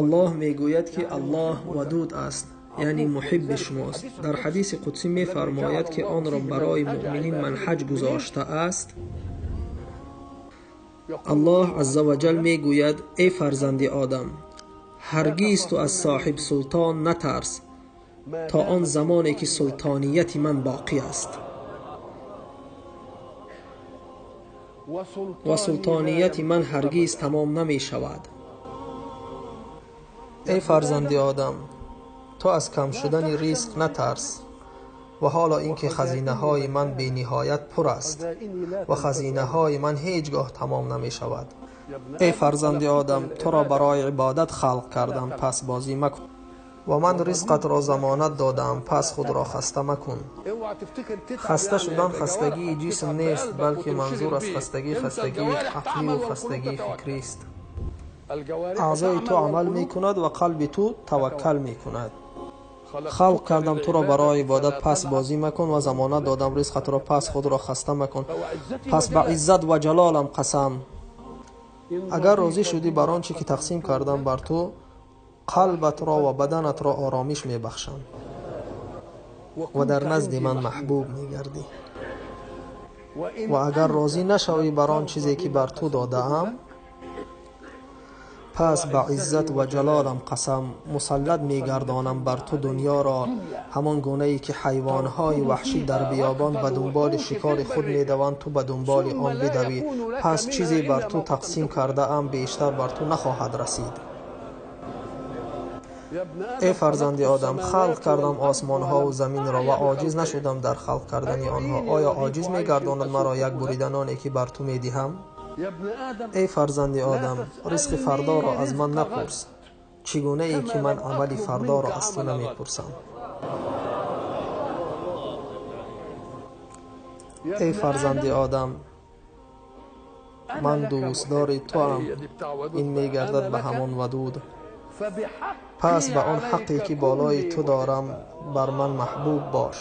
Аллоҳ мегӯяд, ки Аллоҳ вадуд аст, яъне муҳибби шумост. Дар ҳадиси қудсӣ мефармояд, ки онро барои муъминин манҳаҷ гузоштааст. Аллоҳ азза ва ҷал мегӯяд: эй фарзанди одам, ҳаргиз ту аз соҳиб султон натарс то он замоне ки султонияти ман боқӣ аст ва султонияти ман ҳаргиз тамом намешавад. Эй фарзанди одам, ту аз кам шудани ризқ натарс ва ҳоло ин ки хазинаҳои ман бениҳоят пур аст ва хазинаҳои ман ҳеҷ гоҳ тамом намешавад. Эй фарзанди одам, туро барои ибодат халқ кардам, пас бозӣ макун ва ман ризқатро замонат додаам, пас худро хаста макун. Хаста шудан хастагии ҷисм нест, балки манзур аз хастагӣ хастагии ақливу хастагии фикрист. Аъзои ту амал мекунад ва қалби ту таваккал мекунад. Халқ кардам туро барои ибодат, пас бозӣ макун ва замонат додам ризқатро, пас худро хаста макун. Пас ба иззат ва ҷалолам қасам, агар розӣ шудӣ бар он чӣ ки тақсим кардам бар ту, қалбатро ва баданатро оромиш мебахшам ва дар назди ман маҳбуб мегардӣ. Ва агар розӣ нашавӣ бар он чизе ки бар ту додаам, пас ба иззат ва ҷалолам қасам, мусаллат мегардонам бар ту дунёро, ҳамон гунае ки ҳайвонҳои ваҳшӣ дар биёбон ба дунболи шикори худ медаванд, ту ба дунболи он бидавӣ. Пас чизе бар ту тақсим кардаам бештар бар ту нахоҳад расид. Эй фарзанди одам, халқ кардам осмонҳову заминро ва оҷиз нашудам дар халқ кардани онҳо. Оё оҷиз мегардонад маро як бурида ноне ки бар ту медиҳам? Эй фарзанди одам, ризқи фардоро аз ман напурс, чӣ гунае ки ман амали фардоро аз ту намепурсам. Эй фарзанди одам, ман дӯстдори туам, ин мегардад ба ҳамон вадуд. Пас ба он ҳаққе ки болои ту дорам бар ман маҳбуб бош.